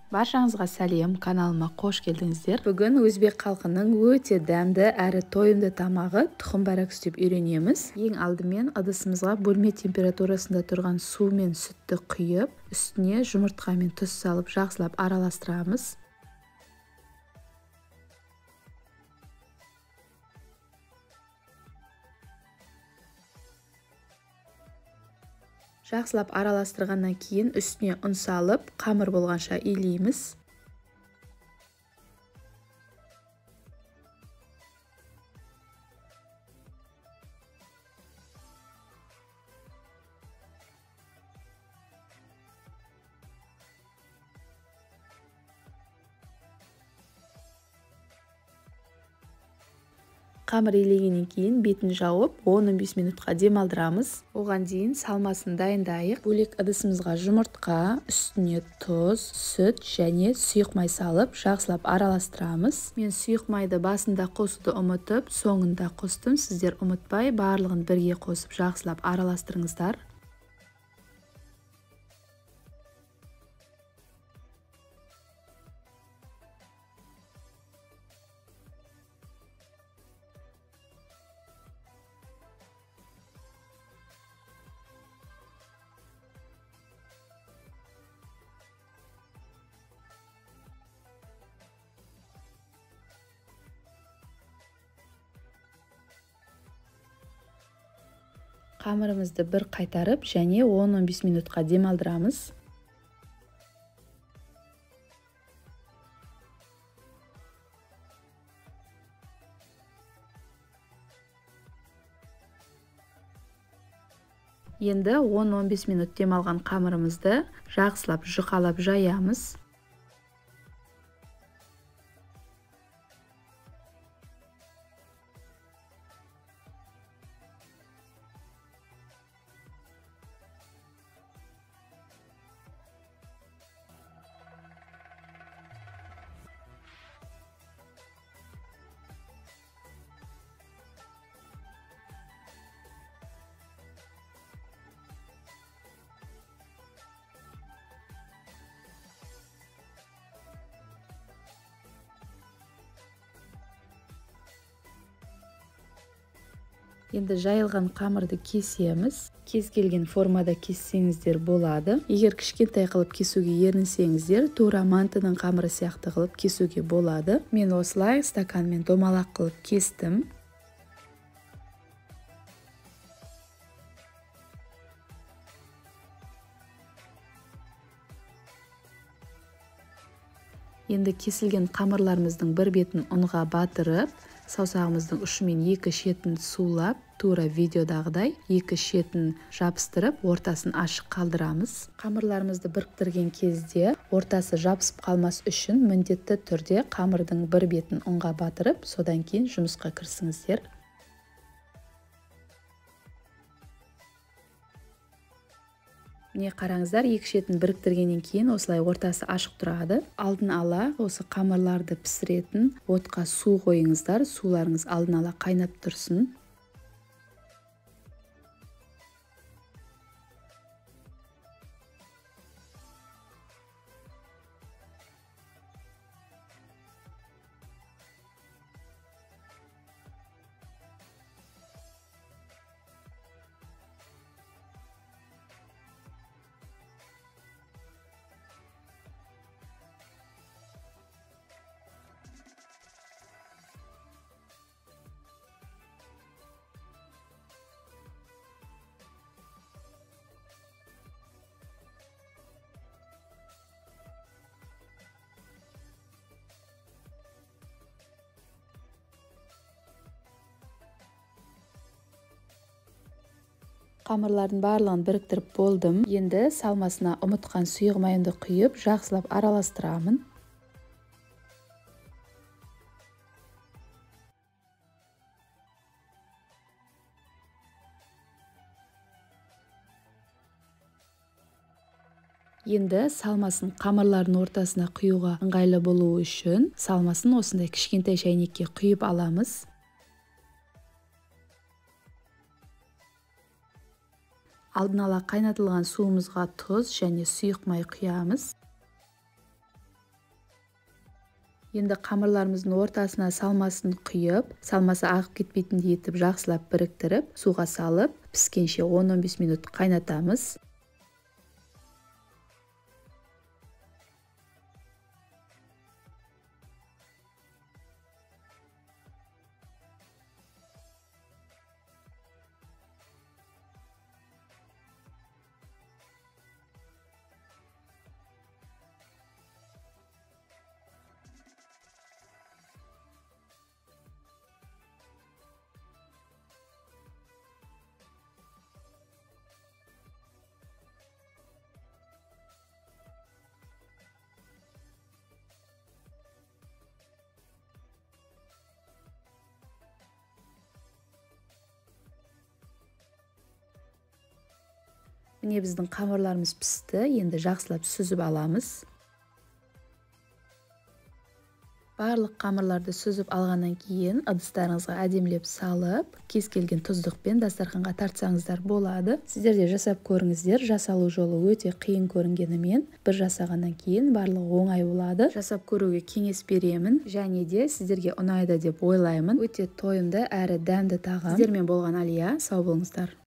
Баршаңызға сәлем, каналыма қош келдіңіздер. Бүгін өзбек халқының өте дәмді әрі тойымды тамағы тұқым барак істеп үйренеміз. Ең алдымен ыдысымызға бөлме температурасында тұрған су мен сүтті құйып, үстіне жұмыртқа мен тұз салып жақсылап араластырамыз. Жақсылап араластырғаннан кейін үстіне ұн салып, қамыр болғанша илейміз. Қамыр илегеннен кейін бетін жауып, 10-15 минутқа демалдырамыз. Оған дейін салмасын дайындайық. Бөлек ыдысымызға жұмыртқа, үстіне тұз, сүт және сұйық май салып, жақсылап араластырамыз. Мен сұйық майды басында қосуды ұмытып, соңында қостым. Сіздер ұмытпай, барлығын бірге қосып жақсылап араластырыңыздар. Қамырымызды бір қайтарып және 10-15 минутқа демалдырамыз. Енді 10-15 минут демалған қамырымызды жақсылап жұқалап жаямыз. Енді жайылған қамырды кесеміз. Кез келген формада кессеңіздер болады. Егер кішкентай қылып кесуге ерінсеңіздер, тура мантының қамыры сияқты қылып кесуге болады. Мен осылай стаканмен домалақ қылып кестім. Енді кесілген қамырларымыздың бір бетін ұнға батырып, саусағымыздың ұшымен екі шетін сулап, тура видеодағыдай екі шетін жабыстырып, ортасын ашық қалдырамыз. Қамырларымызды біріктірген кезде ортасы жабысып қалмас үшін міндетті түрде қамырдың бір бетін ұнға батырып, содан кейін жұмысқа кірісіңіздер. Міне қараңыздар, екі шетін біріктіргеннен кейін осылай ортасы ашық тұрады. Алдын ала осы қамырларды пісіретін отқа су қойыңыздар, суларыңыз алдын ала қайнап тұрсын. Қамырлардың барлығын біріктіріп болдым. Енді салмасына ұмытқан сұйық майымды құйып, жақсылап араластырамын. Енді салмасын қамырлардың ортасына құюға ыңғайлы болуы үшін салмасын осындай кішкентай шәйнекке құйып аламыз. Алдын ала қайнатылған суымызға тұз және сұйық май құямыз. Енді қамырларымыздың ортасына салмасын құйып, салмасы ағып кетпейтіндей етіп жақсылап біріктіріп, суға салып, піскенше 10-15 минут қайнатамыз. Міне біздің қамырларымыз пісті, енді жақсылап сүзіп аламыз. Барлық қамырларды сүзіп алғаннан кейін ыдыстарыңызға әдемілеп салып, кез келген тұздықпен дастарханға тартсаңыздар болады. Сіздер де жасап көріңіздер, жасалу жолы өте қиын көрінгенімен, бір жасағаннан кейін барлығы оңай болады. Жасап көруге кеңес беремін, және де сіздерге ұнайды деп ойлаймын. Өте тойымды әрі дәмді тағам. Сіздермен болған Алия, сау болыңыздар.